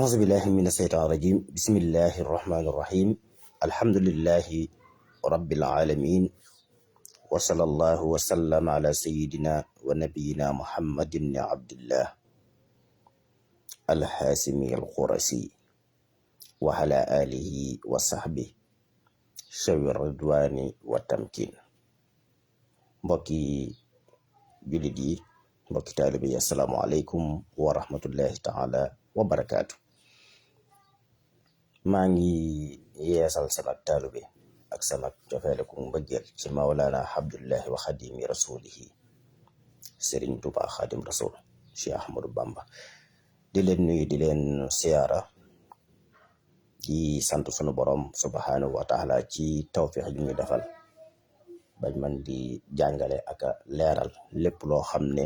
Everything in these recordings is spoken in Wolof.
auzu billahi mina sheytaan rajim bismillahi rahmani rahim alhamdulillahi rabbil alamin wa sallallahu wa sallam ala sayidina wa nabiyina muhammad ibn abdillah alhaasimi alqurasi wa ala alihi wa sahbihi shawi ridwani wa tamkin. Mbokki jullit yi, mbokki taalibe yi, assalaamu aleykum wa rahmatullahi taala wa barakaatu. maa ngi yeesal sama taalibe ak sama cofeele ku mbëggeel ci mawlaana abdullahi wa xadimi rasulihi sëriñ Tuubaa xadim rasul Cheikh Ahmadou Bamba. di leen nuyu, di leen siyaara, di sant sunu borom subhanahu wa taala ci tawfiix yu ñu defal bañ man di jàngale ak a leeral lépp loo xam ne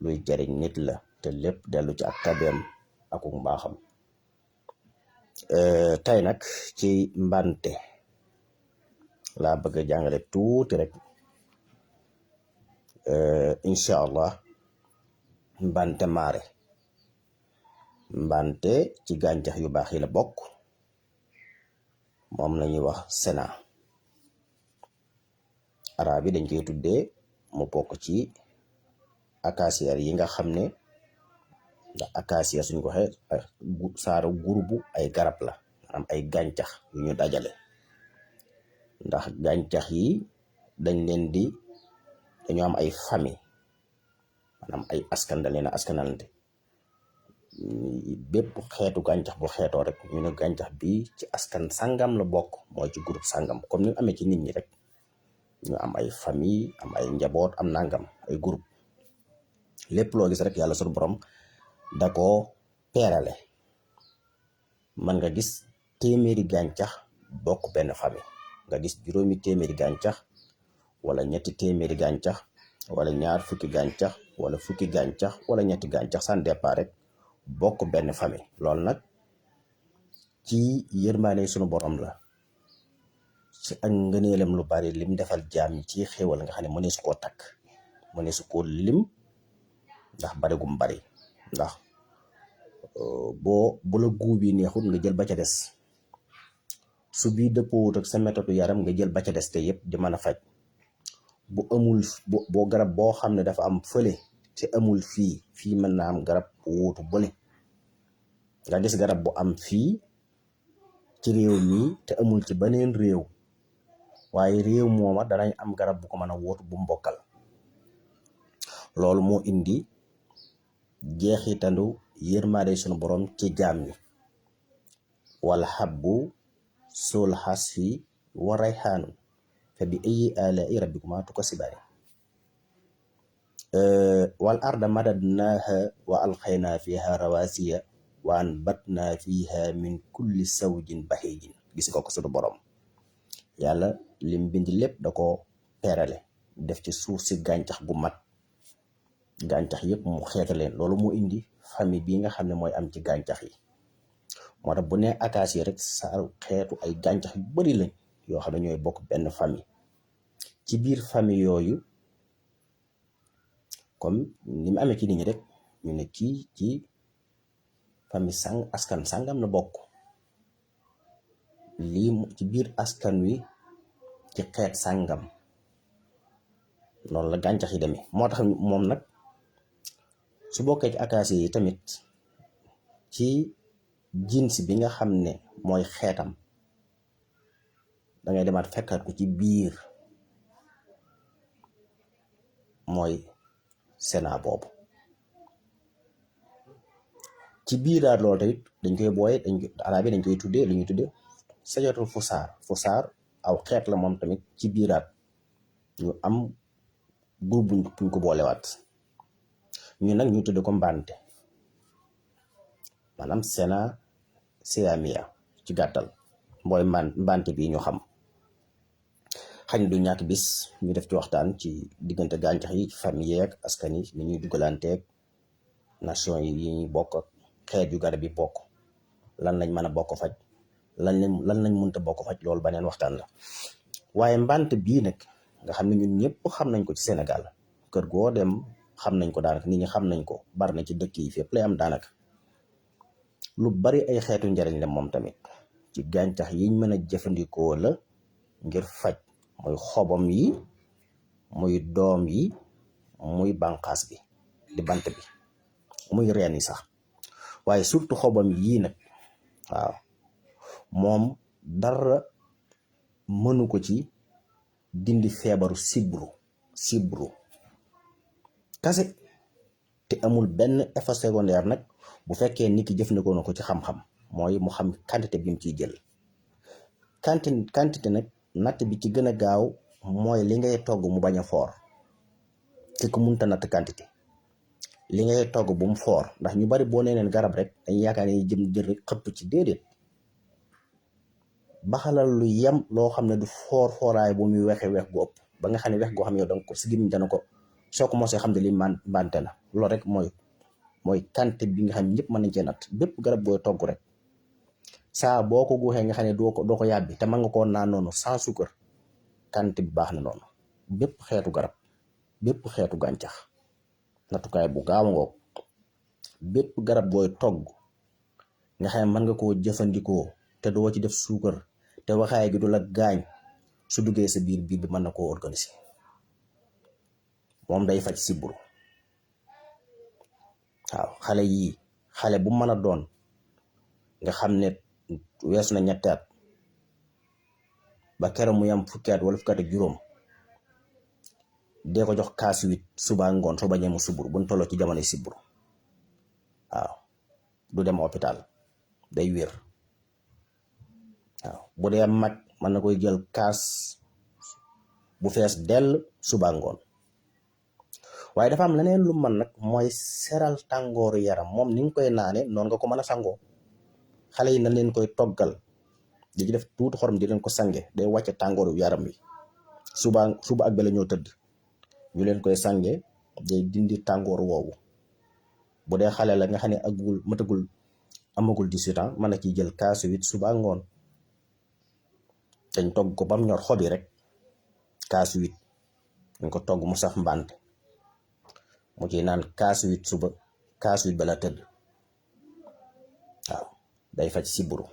luy jariñ nit la te lépp dellu ci ak tabeem ak mbaaxam. Tey nag ci mbante laa bëgg a jàngale tuuti rek, incha allah. mbante maare, mbante ci gàncax yu baax yi la bokk, moom la ñuy wax sena. arab yi dañ koy tuddee mu bokk ci acaciaires yi nga xam ne, ndax acacia suñ ko waxee saaru gurubu ay garab la, maanaam ay gàncax yu ñu dajale. ndax gàncax yi dañoo am ay famille, maanaam ay askan da leen a askanalante. bépp xeetu gàncax bu xeetoo rek ñu ne gàncax bi ci askan sangam la bokk, mooy ci groupe sangam, comme ni mu amee ci nit ñi rek ñu am ay famille, am ay njaboot, am nangam, ay groupe. lépp loo gis rek yàlla suñu borom da koo peerale. man nga gis téeméeri gàncax bokk benn famille, nga gis juróomi téeméeri gàncax wala ñetti téeméeri gàncax wala ñaar fukki gàncax wala fukki gàncax wala ñetti gàncax, sans départ rek bokk benn famille. loolu nag ci yërmaane sunu borom la, ci ak ngëneelam lu bari lim defal jaam yi ci xéewal nga xam ne mëneesu koo takk, mëneesu koo lim ndax bari gum bari. ndax bu la guub yi neexut nga jël ba ca des, su bii dëppoowut ak sa méthode yaram nga jël ba ca des, te yëpp di mën a faj. bu amul boo garab boo xam ne dafa am fële te amul fii mën naa am garab wuutu bële. nga gis garab bu am fii ci réew mi te amul ci beneen réew, waaye réew mooma danañ am garab bu ko mën a wuutu bu mbokkal. loolu moo indi jeexitandu yërmaade sunu borom ci jaam ñi. wal habbu sul hasfi wa rayhaanu fa bi ayyi alaa'i rabbikumaa tukazzibaan. wal arda madadnaaha wa alqaynaa fiihaa rawaasiya wa anbatnaa fiihaa min kulli zawjin bahiijin. gis nga ko sunu borom yàlla lim bind lépp da ko peerale, def ci suuf si gàncax gu mat, gàncax yëpp mu xeeta leen. loolu moo indi famille bii nga xam ne mooy am ci gàncax yi. moo tax bu ne acacia rek saa xeetu ay gàncax yu bari lañ yoo xam ne ñooy bokk benn famille. ci biir famille yooyu, comme ni mu amee ci nit ñi rek, ñu ne kii ci famille askan sangam la bokk, lii ci biir askan wi ci xeet sangam. noonu la gàncax yi demee. moo tax moom nag su bokkee ci acacia yi tamit, ci jins bi nga xam ne mooy xeetam, dangay demaat fekkaat ko ci biir, mooy sena boobu. ci biiraat loolu tamit dañ koy booye, arab yi dañ koy tuddee lu ñuy tuddee sajaratul fusaar aw xeet la moom tamit. ci biiraat ñu am groupe buñ ko boolewaat, ñu nag ñu tudde ko mbante, maanaam sena siamia ci gàttal, mooy mbante bi ñu xam. xañ du ñàkk bis ñu def ci waxtaan ci diggante gàncax yi, famille yeeg askan yi, ni ñuy dugalanteeg nation yi ñuy bokk ak xeet yu garab yi bokk, lan lañ mën a bokk faj, lan lañ mënta bokk faj. loolu beneen waxtaan la. waaye mbante bii nag nga xam ne ñun ñëpp xam nañ ko ci Sénégal, kër goo dem xam nañ ko daanaka, nit ñi xam nañ ko, bari na ci dëkk yi fépp lay am daanaka. lu bari ay xeetu njariñ la moom tamit ci gàncax yiñ mën a jëfandikoo la ngir faj, muy xobam yi, muy doom yi, muy bànqaas bi di bant bi, muy reen yi sax, waaye surtout xobam yii nag waaw moom dara mënu ko ci dindi feebaru sibru kase, te amul benn effet secondaire nag bu fekkee nit ki jëfandikoo na ko ci xam-xam, mooy mu xam quantité bi mu ciy jël. quantité nag natt bi ci gën a gaaw mooy li ngay togg mu bañ a foor, te ku munta natt quantité li ngay togg bu mu foor, ndax ñu bari boo nee leen garab rek dañuy yaakaar ne jël rek xëpp ci, déedéet. baxalal lu yem loo xam ne du fooraay bu muy wexe wex gu ëpp ba nga xam ne wex goo xam ne yow danga ko si gémmiñ dana ko soo ko mosee xam ne li mbante la. loolu rek mooy quantité bi nga xam ne ñëpp mën nañ cee natt. bépp garab booy togg rek saa boo ko guuxee nga xam ne doo ko yàbbi te mën nga koo naan noonu sans suukar, quantité bi baax na noonu. bépp xeetu garab, bépp xeetu gàncax, nattukaay bu gaaw ngoog. bépp garab booy togg nga xam ne mën nga koo jëfandikoo te doo ci def suukar te waxaay gi du la gaañ, su duggee sa biir bi mën na koo organiser. moom day faj sibbiru. waaw xale bu mën a doon nga xam ne weesu na ñetti at ba keroog mu yam fukki at wala fukki at ak juróom, dee ko jox kaas 8 suba ngoon soo bañee mu sibbiru buñ tolloo ci jamonoy sibbiru. waaw du dem hôpital, day wér. waaw bu dee mag mën na koy jël kaas bu fees dell suba ngoon. waaye dafa am leneen lu man nag mooy seral tàngooru yaram. moom ni nga koy naane noonu nga ko mën a sangoo. xale yi nañ leen koy toggal di ci def tuuti xorom di leen ko sange, day wàcce tàngooru yaram wi suba ak bala ñoo tëdd ñu leen koy sange, day dindi tàngooru woowu. bu dee xale la nga xam ne amagul 18 ans mën na ciy jël kaasu 8 suba ngoon. dañ togg ko bam ñor xobi rek, kaasu 8 dañ ko togg mu saf mbànt, mu ciy naan kaasu 8 suba, kaasu 8 bala tëdd. waaw day faj sibbiru,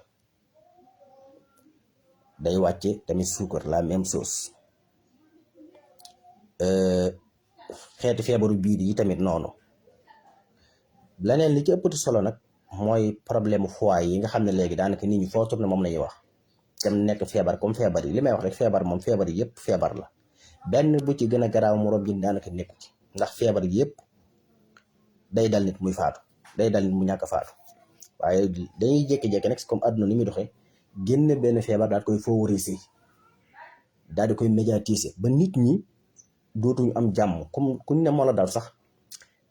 day wàcce tamit suukar, la même chose. xeeti feebaru biir yi tamit noonu. leneen li ci ëppati solo nag mooy problème foie yi nga xam ne léegi daanaka nit ñi foo tourné moom la ñuy wax. tam nekk feebar comme feebar yi li may wax rek feebar moom feebar yi yëpp feebar la. benn bu ci gën a garaaw moroom ji daanaka nekku ci, ndax feebar yëpp day dal nit muy faatu, day dal nit mu ñàkk a faatu. waaye dañuy jékki-jékki nag comme àdduna ni muy doxee, génne benn feebar daal koy favoriser, daal di koy médiatiser ba nit ñi dootuñu am jàmm. comme kuñ ne moo la dal sax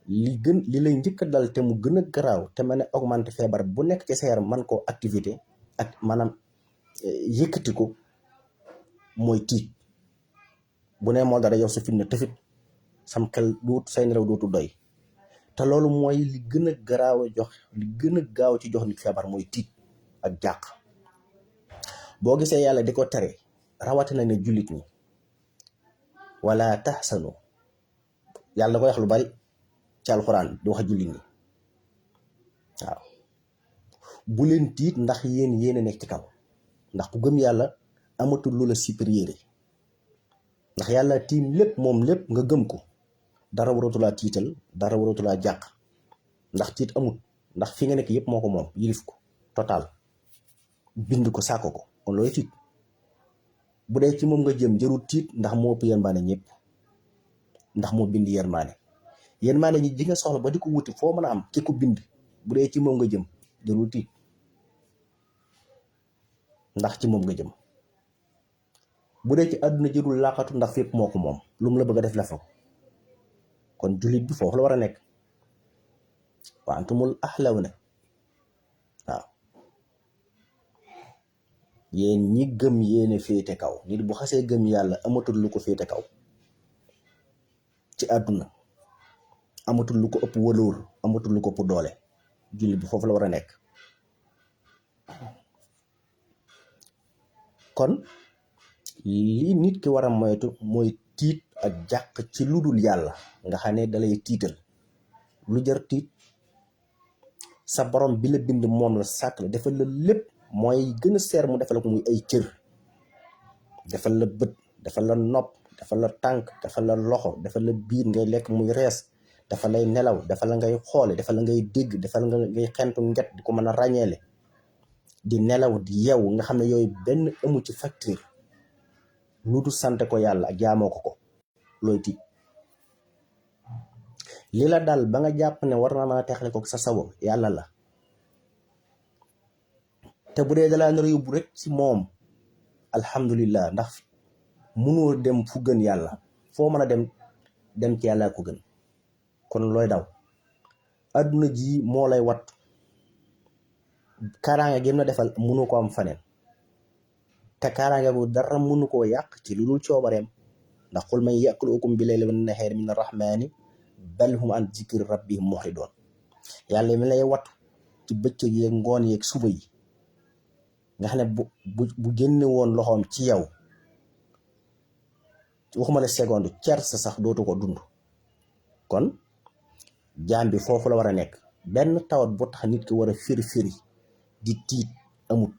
li lay njëkk a dal te mu gën a garaaw te mën a augmenter feebar bu nekk ci sa yaram man koo activité ak maanaam yëkkati ko mooy tiit. bu ne moo dara yow sa fit na tëfit, sam xel say nelaw dootu doy. te loolu mooy li gën a gaaw ci jox nit feebar mooy tiit ak jàq. boo gisee yàlla di ko tere rawatina ne jullit ñi, wala taxsanu, yàlla da koy wax lu bari ci alxuraan di wax jullit ñi. waaw bu leen tiit ndax yéen a nekk ci kaw, ndax ku gëm yàlla amatul lu la supérieur. ndax yàlla tiim lépp moom lépp nga gëm ko, dara waratulaa tiital, dara waratulaa jàq. ndax tiit amut, ndax fi nga nekk yëpp moo ko moom, yilif ko total, bind ko sàkko ko. kon looy tiit? bu dee ci moom nga jëm jarul tiit, ndax moo ëpp yërmaane ñëpp, ndax moo bind yërmaane ñi ji nga soxla ba di ko wuti foo mën a am ki ko bind. bu dee ci moom nga jëm jarul tiit, ndax ci moom nga jëm. bu dee ci àdduna jërul laqatu, ndax fépp moo ko moom, lu mu la bëgg a def la fa. kon jullit bi foofu la war a nekk. wa antumul ahlawna. waaw yéen ñi gëm yéene féete kaw. nit bu xasee gëm yàlla amatul lu ko féete kaw ci àdduna, amatul lu ko ëpp wëloor, amatul lu ko ëpp doole. jullit bi foofu la war a nekk. kon li nit ki war a moytu mooy tiit ak jàq ci lu dul yàlla nga xam ne dalay tiital. lu jar tiit sa borom bi la bind moom la sàkk la defal la lépp mooy gën a seer mu defal la ko muy ay cër, defal la bët, defal la nopp, defal la tànk, defal la loxo, defal la biir ngay lekk muy rees, defal lay nelaw, defal la ngay xoole, defal la ngay dégg, defal la ngay xentu nget di ko mën a ràññeele, di nelaw di yeewu nga xam ne yooyu benn amu ci facture lu du sante ko yàlla ak jaamoo ko looy tiit. li la dal ba nga jàpp ne war na mën a teexale ko sa sago yàlla la, te bu dee dalaa nar a yóbbu rek ci moom alhamdulillah, ndax munoo dem fu gën yàlla, foo mën a dem ci yàlla ko gën. kon looy daw, adduna ji moo lay wat kaaraange gi na defal munu ko am faneen, te kaaraange bu dara munu koo yàq ci lu dul coobareem, ndax qul man ya'kulukum bi layli wan nahaari min arrahmani bal hum an zikri rabbihim muhridun. yàlla mi lay wat ci bëccëg yeeg ngoon yeeg suba yi nga xam ne bu génne woon loxoom ci yow waxuma la seconde cer sa sax dootu ko dund. kon jaam bi foofu la war a nekk. benn tawat bu tax nit ki war a firi di tiit amut.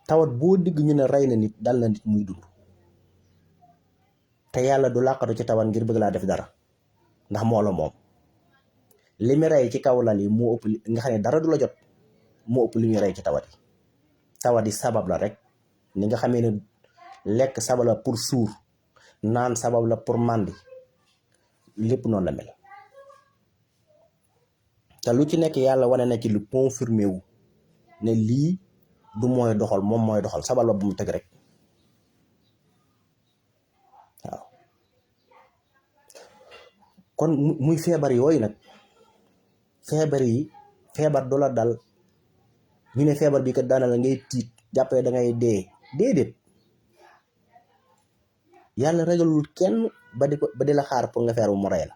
tawat boo digg ñu ne rey na nit dal na nit muy dund, te yàlla du làqatu ci tawat ngir bëgg laa def dara ndax moo la moom. li muy rey ci kaw lal yi moo ëpp nga xam ne dara du la jot, moo ëpp li muy rey ci tawat yi sabab la rek. ni nga xamee ne lekk sabab la pour suur, naan sabab la pour màndi, lépp noonu la mel. te lu ci nekk yàlla wane na ci lu confirmé wu ne lii du mooy doxal, moom mooy doxal, sabab la bu mu teg rek. waaw kon muy feebar yooyu nag, feebar du la dal ñu ne feebar bi kat daana la ngay tiit jàppee da ngay dee, déedéet. yàlla ragalul kenn ba di la xaar pour nga feebar mu rey la,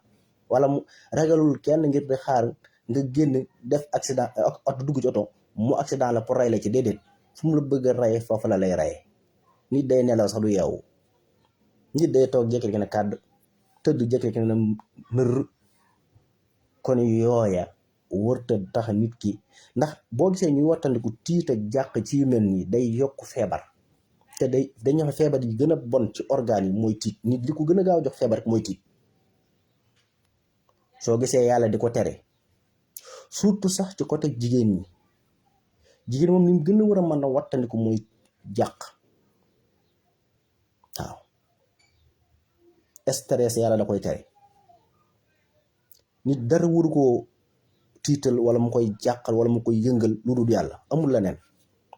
wala mu ragalul kenn ngir di xaar nga génn def accident oto dugg ci oto mu accident la pour rey la ci, déedéet. fu mu la bëgg a rey foofu la lay rey. nit day nelaw sax du yeewu, nit day toog jékki-jékki ne kàdd, tëdd jékki-jékki ne nër. kon yooya wërta tax nit ki, ndax boo gisee ñuy wattandiku tiit ak jàq ci yu mel nii day yokk feebar. te dañu wax feebar yi gën a bon ci organes yi mooy tiit. nit li ko gën a gaaw jox feebar rek mooy tiit. soo gisee yàlla di ko tere, surtout sax ci côté jigéen ñi, jigéen moom ni mu gën a war a mën a wattandiku mooy jàq. waaw stress yàlla da koy tere. nit dara waru koo tiital wala mu koy jàqal wala mu koy yëngal lu dul yàlla, amul la neen.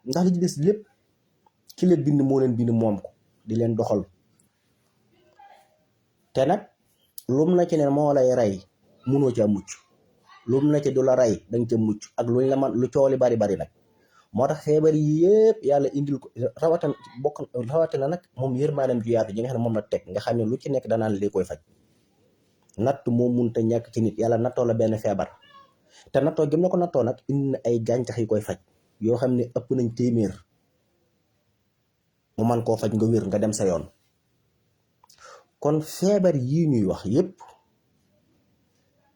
ndax li ci des lépp ki leen bind moo leen bind moom ko di leen doxal. te nag lum na ci ne moo lay rey munoo ca mucc, lum na ci du la rey danga ca mucc, ak luñ la man lu cooli bari nag. moo tax feebar yi yëpp yàlla indil ko rawatina nag moom yërmaanam ju yaatu ji nga xam ne moom la teg, nga xam ne lu ci nekk danaan lii koy faj. natt moom mun te ñàkk ci nit, yàlla nattoo la benn feebar, te nattoo gëm na ko nattoo nag indi na ay gàncax yi koy faj yoo xam ne ëpp nañ téeméer, mu man koo faj nga wér nga dem sa yoon. kon feebar yii ñuy wax yépp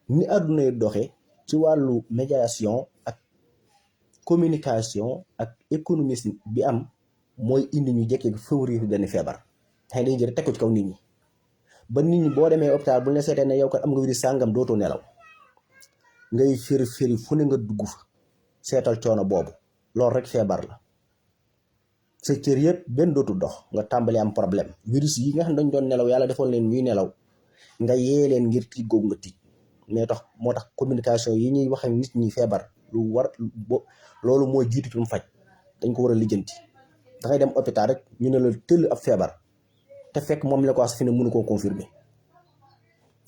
ni àddunay doxe ci wàllu médiation ak communication ak économie bi am mooy indi ñu jékkee favoriser benn feebar xëy dañu jël teg ko ci kaw nit ñi ba nit ñi boo demee hôpital bu ñu la seetee ne yow kat am nga virus sàngam dootoo nelaw, ngay firi fu ne nga dugg fa seetal coono boobu. loolu rek feebar la. sa cër yëpp benn dootul dox, nga tàmbali am problème. virus yi nga xam ne dañ doon nelaw yàlla defoon leen ñuy nelaw nga yee leen ngir tiit googu nga tiit. mais moo tax communication yi ñuy wax ak nit ñi feebar loolu mooy jiitu ci mu faj. dañ ko war a lijjanti. dangay dem hôpital rek ñu ne la tëll ab feebar te fekk moom la ko wax fi ne mënu koo confirmer,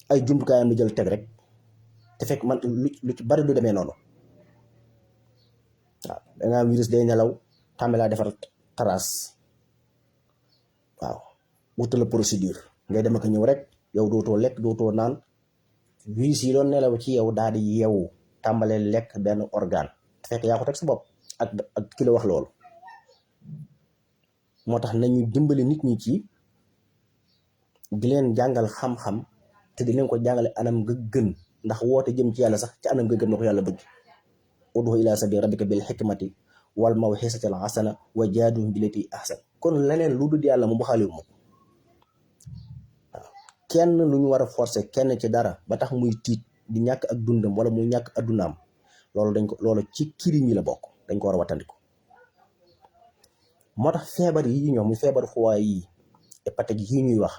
ay jumtukaayam la jël teg rek te fekk man lu ci bari du demee noonu. waaw danga am virus day nelaw tàmbali laa defar trace, waaw wutal la procédure ngay dem ak ñëw rek yow dootoo lekk dootoo naan. virus yi doon nelaw ci yow daal di yeewu tàmbalee lekk benn organe te fekk yaa ko teg sa bopp ak ki la wax loolu. moo tax nañu dimbali nit ñi ci di leen jàngal xam-xam te di leen ko jàngale anam nga gën, ndax woote jëm ci yàlla sax ci anam nga gëm na ko yàlla bëgg ud'u ila sabili rabbika bil hikmati wal maw'izatil hasana wa jaadilhum billati ahsan. kon leneen lu dul yàlla moom waxaale wu ma kenn lu ñu war a forcer kenn ci dara ba tax muy tiit di ñàkk ak dundam wala muy ñàkk addunaam loolu ci kirim yi la bokk, dañ ko war a wattandiku. moo tax feebar yi ñoom muy feebar foie yi hépatite yi ñuy wax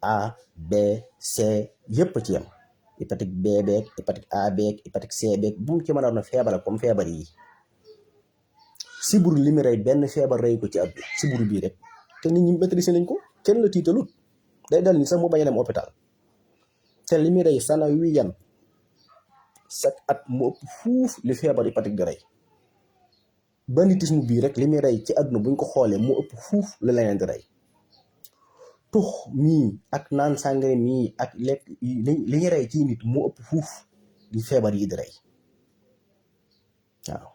A B C yépp ci yem, hépatite B beeg hépatite A beeg hépatite C beeg bu mu ci mën a doon feebar comme feebar yi. siburu li mu rey benn feebar rey ko ci àdduna siburu bii rek te nit ñi maîtriser nañ ko, kenn la tiitalut, day dal ni sax mu bañ a dem hôpital. te li mu rey sana wi yan chaque at mu ëpp fuuf li feebar hépatite di rey. banditisme bii rek li muy rey ci àdduna buñ ko xoolee mu ëpp fuuf la leneen di rey. tux mii ak naan sàngara mii ak lekk li ñu rey ci nit mu ëpp fuuf di feebar yi di rey waaw.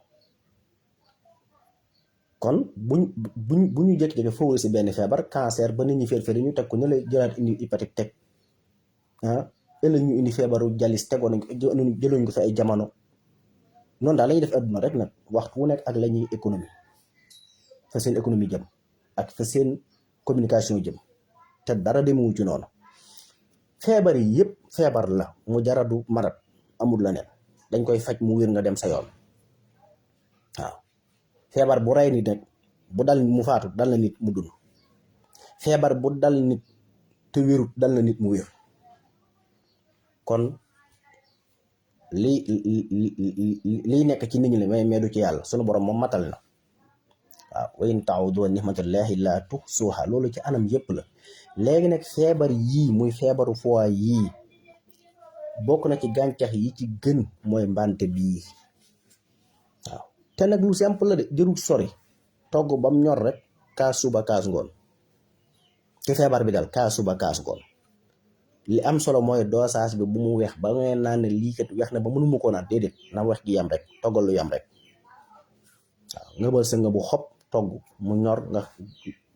kon bu ñu jékki-jékki fawul si benn feebar cancer ba nit ñi féer ñu teg ko ne la jëlaat indi hépatite teg ëllëg ñu indi feebaru jalis tegoon nañ jëloñ ko fi ay jamono. noonu daal la ñuy def àdduna rek nag waxtu wu nekk ak la ñuy économie fa seen économie jëm ak fa seen communication jëm te dara demewu ci noonu. feebar yi yëpp feebar la mu jaradu marat amul la neen dañ koy faj mu wér nga dem sa yoon waaw. feebar bu rey nit nag bu dal mu faatu dal na nit mu dund, feebar bu dal nit te wérut dal na nit mu wér. kon lii nekk ci nit ñi la mais du ci yàlla sunu borom moom matal na waaw. wa in ta'udu ni'matallahi la tuhsuha loolu ci anam yëpp la. léegi nag feebar yii muy feebaru foie yii bokk na ci gàncax yi ci gën mooy mbante bii waaw. te nag lu simple la de jërul sori togg bam ñor rek kaas suba kaas ngoon ci feebar bi daal kaas suba kaas ngoon. li am solo mooy dosage bi bu mu weex ba ngeen naan ne lii kat weex na ba mënuma koo naan déedéet na weex gi yam rek toggal lu yam rek waaw. ngëbal sa nga bu xob togg mu ñor nga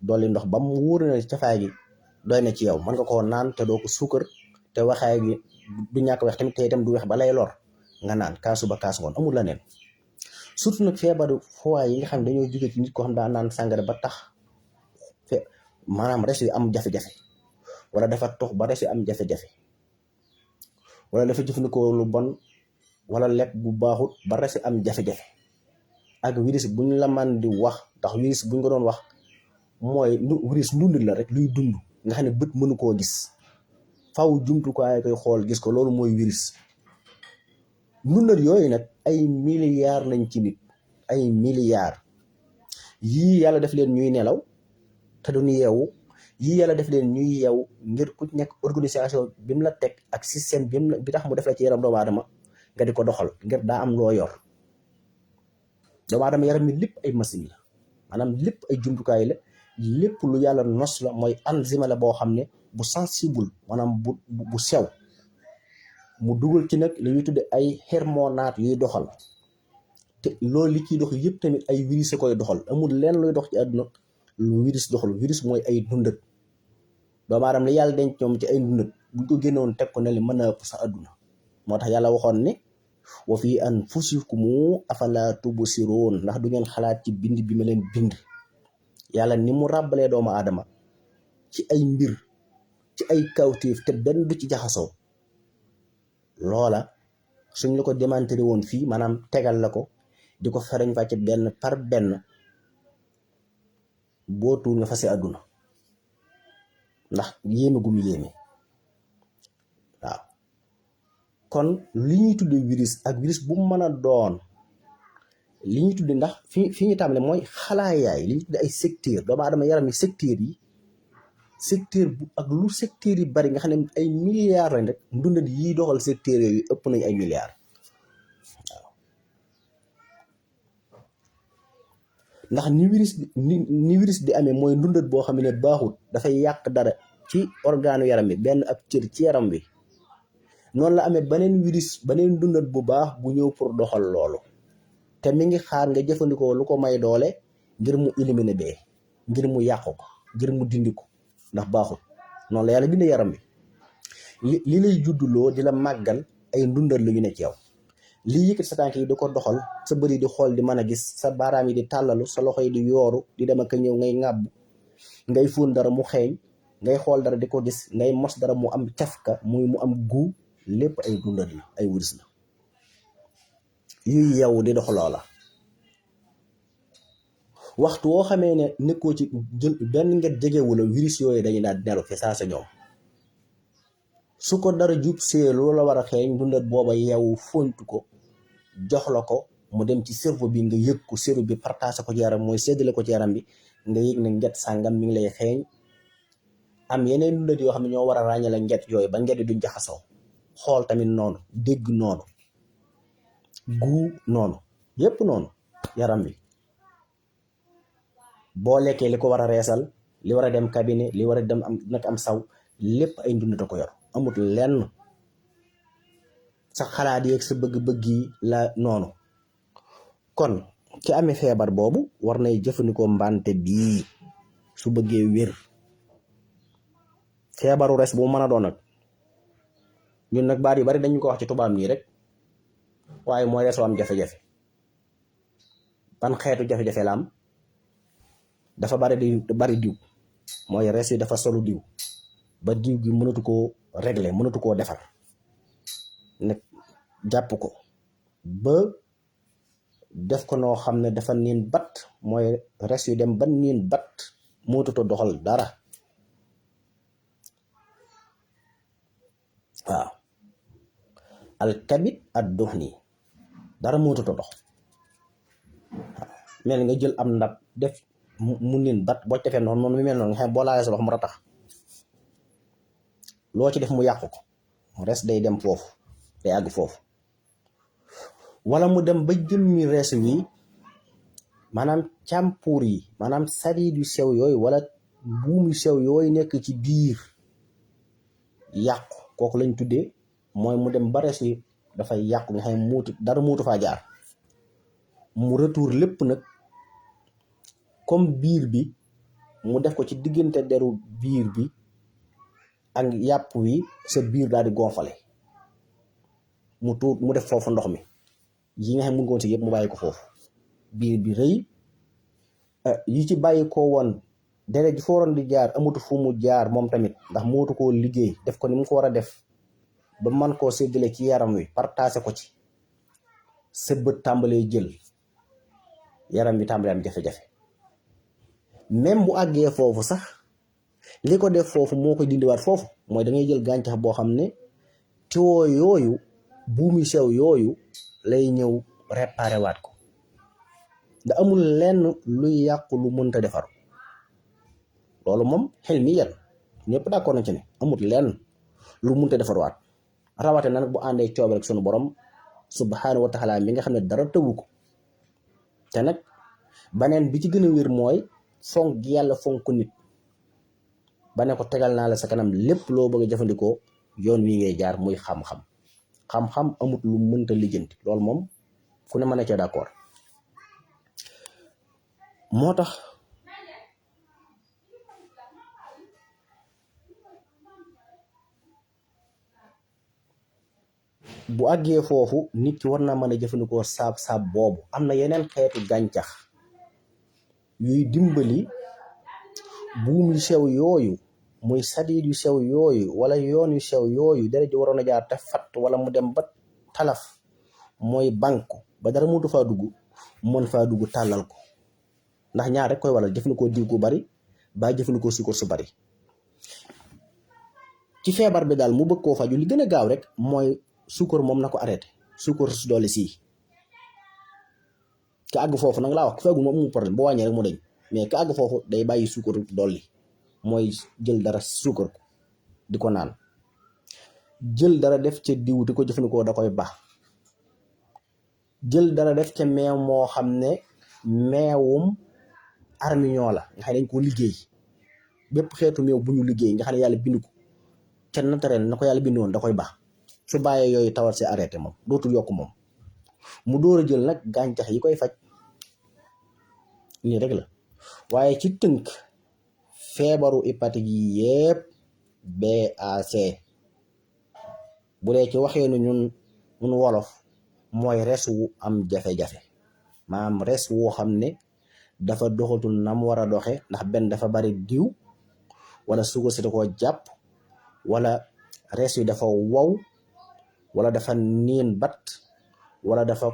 dolli ndox ba mu wóor na cafaay gi doy na ci yow mën nga koo naan te doo ko suukar te waxaay gi du ñàkk weex tamit te itam du weex ba lay lor nga naan kaas suba kaas ngoon amul la neen. surtout nag feebaru foie yi nga xam ne dañoo jóge ci nit koo xam daa naan sàngara ba tax maanaam res yi am jafe-jafe wala dafa tox ba res yi am jafe-jafe wala dafa jëfandikoo lu bon wala lekk bu baaxut ba res yi am jafe-jafe ak virus bu ñu la man di wax ndax virus bu ñu ko doon wax mooy virus ndundit la rek luy dund nga xam ne bët mënu koo gis faw jumtukaay koy xool gis ko loolu mooy virus. ndundat yooyu nag ay milliards lañ ci nit ay milliards yii yàlla def leen ñuy nelaw te duñu yeewu yii yàlla def leen ñuy yeewu ngir ku nekk organisation bi mu la teg ak système bi tax mu def la ci yaram doomu aadama nga di ko doxal ngir daa am loo yor. doomu aadama yaram mi lépp ay machine la maanaam lépp ay jumtukaay la lépp lu yàlla nos la mooy enzyme la boo xam ne bu sensible maanaam bu sew mu dugal ci nag li ñuy tudde ay hormonaat yuy doxal te loolu li ciy dox yëpp tamit ay virus a koy doxal. amul lenn luy dox ci àdduna lu virus doxal. virus mooy ay dundat doomu aadama li yàlla denc ñoom ci ay dundat buñ ko génnoon teg ko ne li mën a ëpp sax àdduna. moo tax yàlla waxoon ne wa fi anfusikum afala tubsiroon ndax du ngeen xalaat ci bind bi ma leen bind. yàlla ni mu ràbbalee doomu aadama ci ay mbir ci ay kawtéef te benn du ci jaxasoo loola suñ la ko démantelé woon fii maanaam tegal la ko di ko farañ fàcce benn par benn boo tuur nga fase àdduna ndax yéeme gum yéeme waaw. kon li ñuy tudde virus ak virus bu mu mën a doon li ñuy tudde ndax fi ñu tàmbale mooy xalaayaay li ñuy tudde ay secteur doomu aadama yaram yi secteur bu ak lu secteur yi bari nga xam ne ay milliards lañ rek ndundat yi doxal secteur yooyu ëpp nañ ay milliards waaw. ndax ni virus di amee mooy ndundat boo xam ne baaxut dafay yàq dara ci organu yaram bi benn ab cër ci yaram bi noonu la amee beneen virus beneen ndundat bu baax bu ñëw pour doxal loolu te mi ngi xaar nga jëfandikoo lu ko may doole ngir mu éliminer bee ngir mu yàqu ko ngir mu dindi ko ndax baaxut. noonu la yàlla bind yaram bi li lay judduloo di la màggal ay ndundal lu ñu ne ci yow. lii yëkkati sa tànk yi di ko doxal, sa bëri di xool di mën a gis, sa baaraam yi di tàllalu, sa loxo yi di yooru di dem ak a ñëw, ngay ŋàbb, ngay fóon dara mu xeeñ, ngay xool dara di ko gis, ngay mos dara mu am cafka, mu am gu, lépp ay dundal la, ay wurus la yuy yow di dox loola. waxtu woo xamee ne nekkoo ci benn nget jegewu la, virus yooyu dañuy daal di nelu fi saa sa ñoom. su ko dara jub see loola war a xeeñ, dundal booba yow fontu ko jox la ko mu dem ci cerveau bi, nga yëg ko, cerveau bi partagé ko ci yaram, mooy séddale ko ci yaram bi, nga yëg ne nget sàngam mi ngi lay xeeñ. am yeneen dundal yoo xam ne ñoo war a ràññale nget yooyu ba nget yi duñ jaxasoo. xool tamit noonu, dégg noonu, gu noonu, yépp noonu yaram bi. boo lekkee li ko war a reesal, li war a dem cabinet, li war a dem am saw, lépp ay ndund da ko yor, amut lenn. sa xalaat yeeg sa bëgg-bëgg yi la noonu. kon ki amee feebar boobu war nay jëfandikoo mbante bii su bëggee wér. feebaru res bu mën a doon nag, ñun nag baat yu bari dañu ko wax ci tubaab nii rek, waaye mooy resoo am jafe-jafe. ban xeetu jafe-jafe la am? dafa bari diw, mooy res yi dafa solu diw ba diw gi mënatu koo régler, mënatu koo defar, nag jàpp ko ba def ko noo xam ne dafa niin bat, mooy res yu dem ba niin bat, mënatutoo doxal dara. waaw alkabit ad duhni, dara mënatutoo dox. waaw mel nga jël am ndab def mu niin bat, boo ci defee noonu mu mel noonu nga xam boo laalee sa loxo mu ratax, loo ci def mu yàqu ko, res day dem foofu, day àgg foofu. wala mu dem ba jëmmi res wi, maanaam càmpuur yi, maanaam sadiid yu sew yooyu wala buum yu sew yooyu nekk ci biir yàqu, kooku lañ tuddee, mooy mu dem ba res yi dafay yàqu nga xam ne dara muutu faa jaar, mu retour lépp nag comme biir bi, mu def ko ci diggante deru biir bi ak yàpp wi, sa biir daal di gonfale, mu def foofu ndox mi yi nga xam ne mu ngoon si yëpp mu bàyyi ko foofu, biir bi rëy, yi ci bàyyi ko woon deret ji fooroon di jaar amatu fu mu jaar moom tamit, ndax mootu koo liggéey def ko ni mu ko war a def ba man koo séddale ci yaram wi, partagé ko ci, sa bët tàmbalee jël, yaram bi tàmbalee am jafe-jafe. même bu àggee foofu sax, li ko def foofu moo koy dindiwaat foofu, mooy da ngay jël gàncax boo xam ne tiwoo yooyu, buumi sew yooyu lay ñëw réparé waat ko. da amul lenn luy yàqu lu mënta defar, loolu moom xel mi yan ñëpp d'accord nañ ci ne amul lenn lu mënta defarwaat, rawate na nag bu àndee coobe rek sunu borom subhaanahu wa taala mi nga xam ne dara tëwu ko. te nag baneen bi ci gën a wér mooy fonk gi yàlla fonk nit ba ne ko tegal naa la sa kanam lépp loo bëgg a jëfandikoo, yoon wi ngay jaar muy xam-xam. xam-xam amut lu mënta lijjanti, loolu moom fu ne mën a cee d'accord. moo tax bu àggee foofu nit ki war naa mën a jëfandikoo saab boobu. am na yeneen xeetu gàncax yuy dimbali buum yu sew yooyu, muy sadiid yu sew yooyu wala yoon yu sew yooyu, dara ji waroon a jaar te fat wala mu dem ba talaf, mooy banku ba dara mutu faa dugg, mën faa dugg tàllal ko. ndax ñaar rek koy waral, jëfandikoo diw gu bari ba jëfandikoo suukar su bari. ci feebar bi daal mu bëgg koo faju, li gën a gaaw rek mooy suukar moom na ko arrêté, suukar su doole sii. ka àgg foofu nag laa wax, ku feegul moom mu problème, boo wàññee rek mu dañ, mais ka àgg foofu day bàyyi suukar dolli, mooy jël dara suukar ko di ko naan, jël dara def ca diw di ko jëfandikoo da koy baax, jël dara def ca meew moo xam ne meewum armiñoo la nga xam ne dañ ko liggéey, bépp xeetu meew bu ñu liggéey nga xam ne yàlla bind ko ca naturel na ko yàlla bindoon da koy baax. su bàyyee yooyu tawat si arrêté moom dootul yokk moom, mu door a jël nag gàncax yi koy faj. nii rek la. waaye ci tënk, feebaru hépatique yi yëpp BAC bu dee ci waxee nu ñun mun wolof mooy res wu am jafe-jafe maanaam res woo xam ne dafa doxatul nam war a doxe ndax benn dafa bari diw wala suukar si da koo jàpp wala res yi dafa wow wala dafa niin bat wala dafa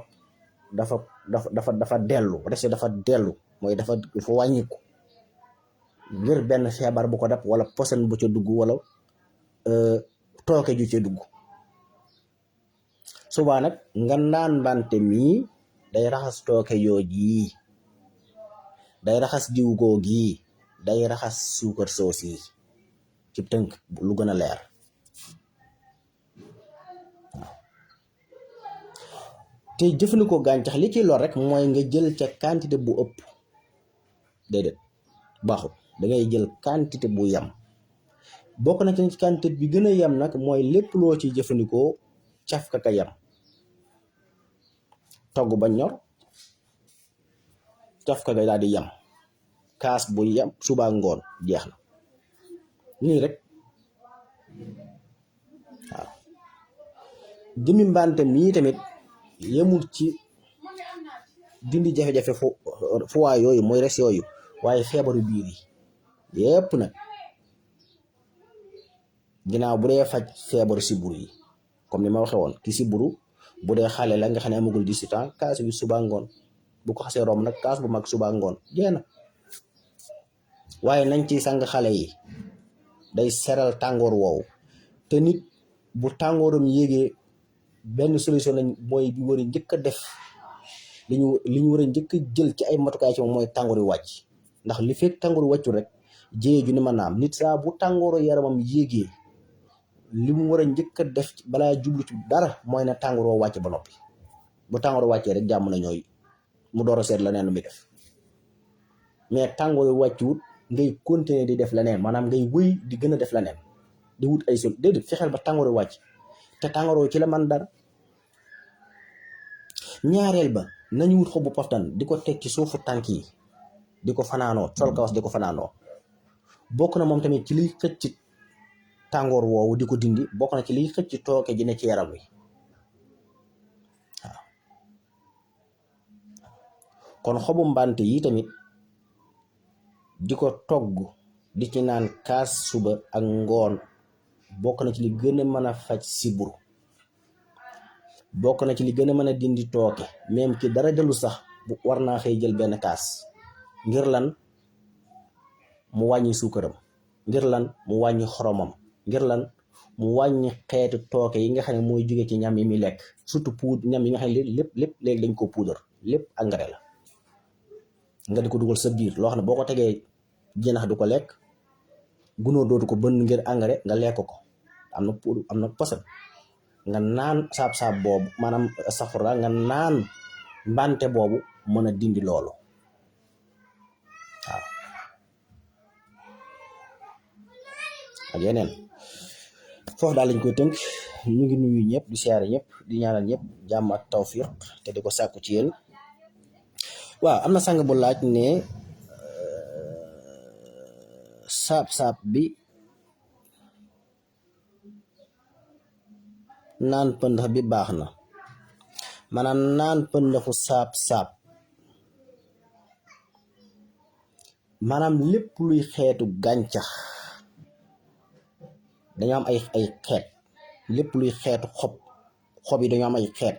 dellu res yi dafa dellu mooy dafa wàññiku ngir benn feebar bu ko dab wala posen bu ca dugg wala tooke ju ca dugg subaa nag nga naan mbante mii day raxas tooke yooji day raxas diw googi day raxas suukar soos yi ci tënk lu gën a leer waaw te jëfandikoo gàncax li ci lor rek mooy nga jël ca quantité bu ëpp déedéet baaxul da ngay jël quantité bu yam bokk na ci quantité bi gën a yam nag mooy lépp loo ci jëfandikoo caf ka yam togg ba ñor caf ka daal di yam kaas bu yam suba ngoon jeex na nii rek waaw jëmi mbante mii tamit yemul ci dindi jafe-jafe foie yooyu mooy res yooyu waaye feebaru biir yi yépp nag ginnaaw bu dee faj feebaru siburu yi comme ni ma waxee woon ki siburu bu dee xale la nga xam ne amagul 18 ans kaas bi suba ngoon bu ko xasee romb nag kaas bu mag suba ngoon jeex na waaye nañ ci sang xale yi day seral tàngoor woowu te nit bu tàngooram yéegee benn solution lañ mooy bi war a njëkk a def li ñu war a njëkk a jël ci ay matukaay ci moom mooy tàngoor yu wàcc ndax li fekk tàngoor yu wàccul rek jéye ju ni ma naam nit saa bu tàngooru yaramam yéegee li mu war a njëkk a def balaa jublu ci dara mooy ne tàngooroo wàcc ba noppi bu tàngoor wàccee rek jàmm na ñooy mu door a seet leneen lu muy def mais tàngoor yu wàccuwut ngay continuer di def leneen maanaam ngay wëy di gën a def leneen di wut ay sol déedéet fexeel ba tàngoor yu wàcc te tàngooroo ci la man dara ñaareel ba nañu wut xobu poftan di ko teg ci suufu tànk yi di ko fanaanoo sol kawas di ko fanaanoo bokk na moom tamit ci liy xëcc tàngoor woowu di ko dindi bokk na ci liy xëcc tooke ji ne ci yaram wi waaw kon xobu mbante yi tamit di ko togg di ci naan kaas suba ak ngoon bokk na ci li gën a mën a faj siburu bokk na ci li gën a mën a dindi tooke même ki dara jëlu sax bu war naa xëy jël benn kaas ngir lan mu wàññi suukaram ngir lan mu wàññi xoromam ngir lan mu wàññi xeetu tooke yi nga xam ne mooy jóge ci ñam yi muy lekk surtout ñam yi nga xam ne lépp léegi dañ ko poudre lépp engrais la nga di ko dugal sa biir loo xam ne boo ko tegee jinax du ko lekk gunóor dootu ko bënn ngir engrais nga lekk ko am na poson nga naan saab-saab boobu maanaam safara nga naan mbante boobu mën a dindi loolu waaw ak yeneen foofu daal lañ koy tënk ñu ngi nuyu ñëpp di siyaare ñëpp di ñaanal ñëpp jàmm ak tawfiq te di ko sàkku ci yéen waaw am na sang bu laaj ne saab-saab bi naan pëndax bi baax na maanaam naan pëndaxu saab-saab maanaam lépp luy xeetu gàncax dañoo am ay xeet lépp luy xeetu xob yi dañoo am ay xeet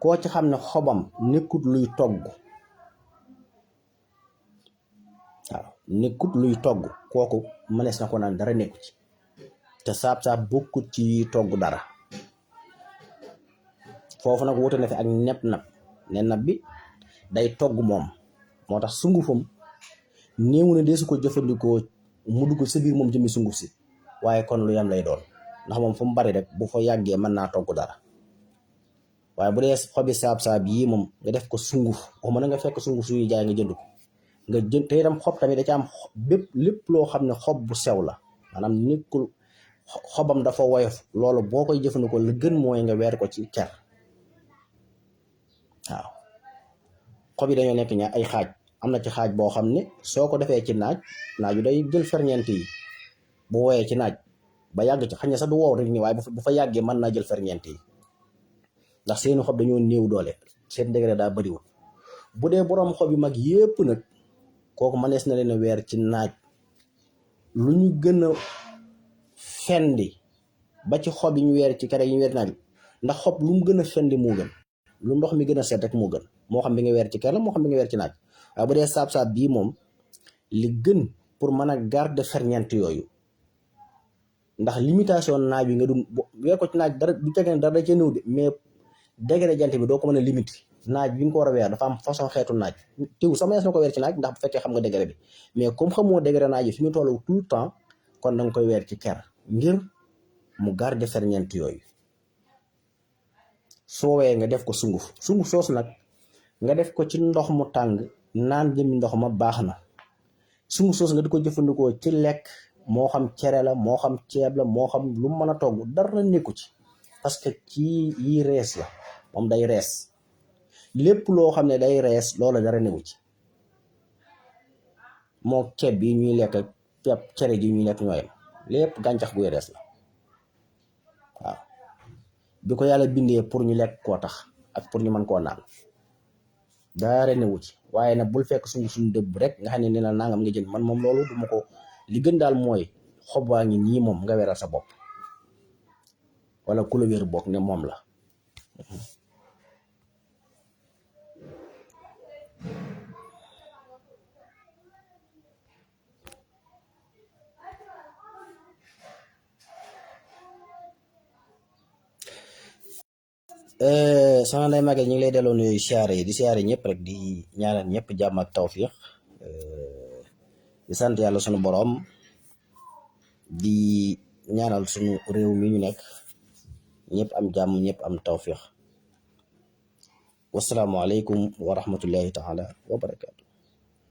koo ci xam ne xobam nekkut luy togg waaw nekkut luy togg kooku mënees na ko naan dara nekku ci te saab-saab bokkut ci togg dara foofu nag wuute na fi ak neb-nab neb bi day togg moom moo tax sungufam néewu ne dee su ko jëfandikoo mu dugg sa biir moom jëmmi sunguf si waaye kon lu yam lay doon ndax moom fu mu bari rek bu fa yàggee mën naa togg dara waaye bu dee xobi saab-saab yii moom nga def ko sunguf waxuma na nga fekk sunguf suy jaay nga jënd ko nga jënd te itam xob tamit da ci am lépp loo xam ne xob bu sew la maanaam nekkul xobam dafa woyof loolu boo koy jëfandikoo la gën mooy nga weer ko ci ker waaw xob yi dañoo nekk ñaar ay xaaj am na ci xaaj boo xam ne soo ko defee ci naaju day jël ferñeent yi bu woyee ci naaj ba yàgg ci xañ na sax du wow rek nii waaye bu fa yàggee mën naa jël ferñeent yi ndax seeni xob dañoo néew doole seen degré daa bëriwul. bu dee boroom xob yu mag yépp nag kooku mënees na leen a weer ci naaj lu ñu gën a fendi ba ci xob yi ñu weer ci kere yi ñu weer naaj ndax xob lu mu gën a fendi moo gën, lu ndox mi gën a set rek moo gën, moo xam bi nga weer ci kere la moo xam bi nga weer ci naaj. waaye bu dee saab-saab bii moom li gën pour mën a garder ferñeent yooyu ndax limitation naaj bi nga dun weer ko ci naaj dara du tege dara da cee néew de mais degré jant bi doo ko mën a limiter. naaj bi nga ko war a weer dafa am façon xeetu naaj teewul sax mënees na ko weer ci naaj ndax bu fekkee xam nga degré bi mais comme xamoo degré naaj yi fi mu toll tout le temps kon da nga koy weer ci ker ngir mu garder ferñeent yooyu. soo wee nga def ko sunguf soosu nag nga def ko ci ndox mu tàng naan jëmmi ndox ma baax na. sunguf soosu nga di ko jëfandikoo ci lekk moo xam cere la moo xam ceeb la moo xam lu mën a togg dara nekku ci parce que ci yi rees la moom day rees lépp loo xam ne day rees loola dara newu ci moo ceeb bi ñuy lekk pepp cere ji ñuy lekk ñooyam lépp gàncax guy rees la waaw bi ko yàlla bindee pour ñu lekk koo tax ak pour ñu mën koo naan dara newu ci. waaye nag bul fekk suñu dëbb rek nga xam ne la nangam nga jënd man moom loolu duma ko li gën daal mooy xob waa ngi nii moom nga weeral sa bopp wala ku la wér bokk ne moom la. soxna Ndeye Maguette ñu ngi lay delloo nuyu siyaare yi di siyaare ñëpp rek di ñaanal ñëpp jàmm ak tawfiix di sant yàlla sunu boroom di ñaanal sunu réew mi ñu nekk ñëpp am jàmm ñëpp am tawfiix wasalaamualeykum wa rahmatullahi taala wa barakaatu.